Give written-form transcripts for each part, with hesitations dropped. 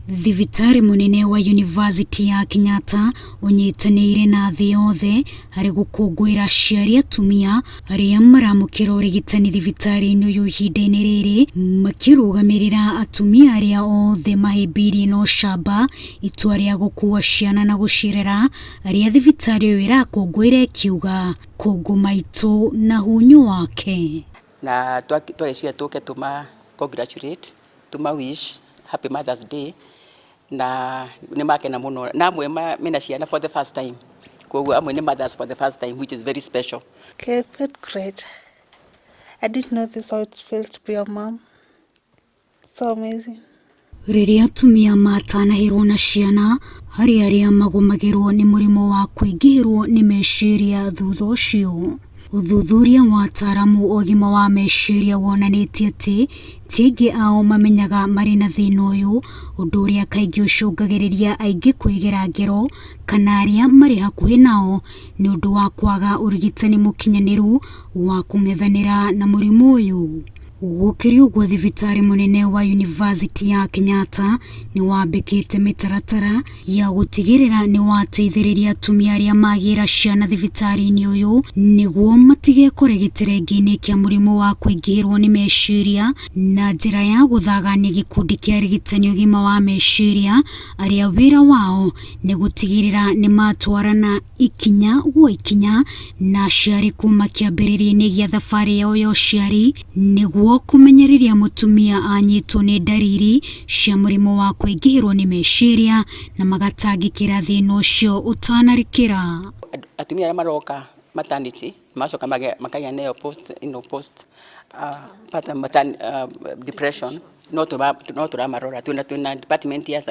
Thibitarĩ mũnene wa Yunivasĩtĩ ya Kenyatta ũnyitanĩire na thĩ yothe harĩ gũkũngũĩra aciari atumia arĩa maramũkĩra ũrigitani thibitarĩ-inĩ ũyũ ihinda-inĩ rĩrĩ, makĩrũgamĩrĩra atumia arĩa othe mahĩmbĩirie na ũcamba itua rĩa gũkua ciana na gũcirera, arĩa thibitarĩ ũyũ ĩrakũngũĩra ĩkiuga kũngũ maitũ na hunyũ wake. Na twagĩciria tũke tũma congratulate, tũma wish happy Mother's Day, na nĩ makena mũno, na amwe mena ciana for the first time, koguo amwe nĩ mothers for the first time, which is very special. Okay, I felt great. I didn't know this how it feels to be a mom. So amazing. Rĩrĩa atumia matanahĩrwo na ciana, harĩ arĩa magũmagĩrwo nĩ mũrimũ wa kũingĩhĩrwo nĩ meciria thutha ũcio. Ũthuthuria wa ataaramu a ũgima wa meciria wonanĩtie atĩ ti aingĩ ao mamenyaga marĩ na thĩna ũyũ, ũndũ ũrĩa kaingĩ ũcũngagĩrĩria aingĩ kwĩgera ngero kana arĩa marĩ hakuhĩ nao nĩ ũndũ wa kwaga ũrigitani mũkinyanĩru wa kũng'ethanĩra na mũrimũ ũyũ. Gũkĩrĩ ũguo, thibitarĩ mũnene wa Yunivasĩtĩ ya Kenyatta nĩ wambĩkĩte mĩtaratara ya gũtigĩrĩra nĩ wateithĩrĩria atumia arĩa magĩra ciana thibitarĩ-inĩ ũyũ nĩguo matigekore gĩterengĩ-inĩ kĩa mũrimũ wa kũingĩhĩrwo nĩ meciria, na njĩra ya gũthagania gĩkundi kĩa arigitani ũgima wa meciria arĩa wĩra wao nĩ gũtigĩrĩra nĩ matwarana ikinya gwa ikinya na aciari kuma kĩambĩrĩria-inĩ gĩa thabarĩ yao ya ũciari, nĩguo kũmenya rĩrĩa mũtumia anyitwo nĩ ndariri cia mũrimũ wa kũingĩhĩrwo nĩ meciria na magatangĩkĩra thĩna ũcio ũtanarikĩra. Atumia arĩa maroka maternity macoka makagĩa nayo post you know, post partum depression, no tũramarora. Twĩna department ya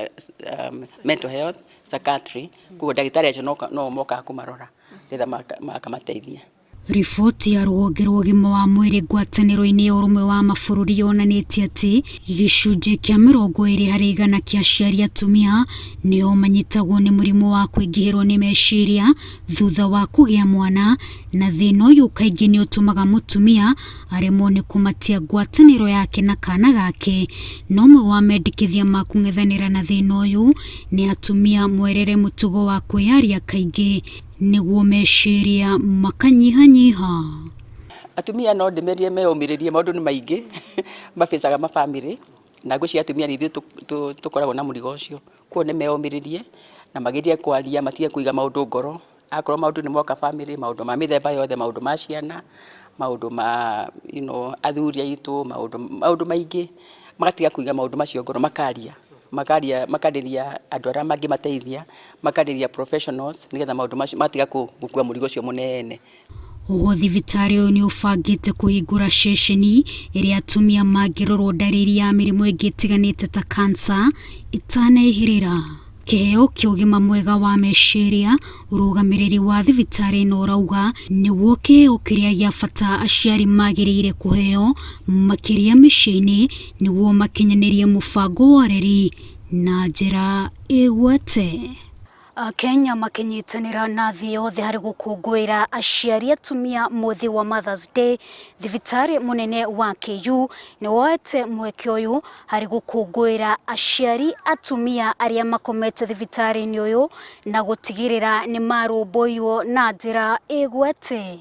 mental health, psychiatry, koguo ndagĩtarĩ acio no mokaga kũmarora nĩgetha makamateithia. Riboti ya rũhonge rwa ũgima wa mwĩrĩ ngwatanĩro-inĩ ya Ũrũmwe wa Mabũrũri yonanĩtie atĩ gĩcunjĩ kĩa 20% kĩa aciari atumia nĩo manyitagwo nĩ mũrimũ wa kũingĩhĩrwo nĩ meciria thutha wa kũgĩa mwana, na thĩna ũyũ kaingĩ nĩ ũtũmaga mũtumia aremwo nĩ kũmatia ngwatanĩro yake na kana gake. Na ũmwe wa mendekithia ma kũng'ethanĩra na thĩna ũyũ nĩ atumia mwerere mũtugo wa kwĩyaria kaingĩ nĩguo meciria makanyihanyiha. Atumia no ndĩmerire meyũmĩrĩrie, maũndũ nĩ maingĩ mabicaga mabamĩrĩ, na ngwĩciria atumia nĩ ithuĩ tũkoragwo na mũrigo ũcio, koguo nĩ meyũmĩrĩrie na magerie kwaria, matige kũiga maũndũ ngoro. Akorwo maũndũ nĩ moka bamĩrĩ, maũndũ ma mĩthemba yothe, maũndũ ma ciana, maũndũ ma athuri aitũ, maũndũ maingĩ, magatiga kũiga maũndũ macio ngoro, makaria makaria makarĩria andũ arĩa mangĩmateithia, makarĩria professionals, nĩgetha maũndũ macio matiga gũkua mũrigo ũcio mũnene. Oho thibitarĩ ũyũ nĩ ũbangĩte kũhingũra ceceni ĩrĩa atumia mangĩrorwo ndariri ya mĩrimũ ĩngĩ ĩtiganĩte ta kansa ĩtanaihĩrĩra. Kĩheo kĩa ũgima mwega wa meciria, ũrũgamĩrĩri wa thibitarĩ ĩno ũrauga nĩguo kĩheo kĩrĩa gĩa bata aciari magĩrĩire kũheo makĩria mĩciĩ-inĩ nĩguo makinyanĩrie mũbango wa ũreri na njĩra ĩgwete. Akenya makĩnyitanĩra na thĩ yothe harĩ gũkũngũĩra aciari atumia mũthĩ wa Mother's Day, thibitarĩ mũnene wa KU nĩ woete mweke ũyũ harĩ gũkũngũĩra aciari atumia arĩa makomete thibitarĩ-inĩ ũyũ na gũtigĩrĩra nĩ marũmbũiyo na njĩra ĩgwete.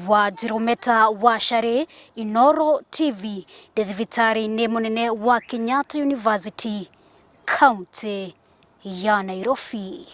Wanjirũ Meta Wacarĩ, Inooro TV, ndĩ thibitarĩ-inĩ mũnene wa Kenyatta University, kaunti ya Nairobi.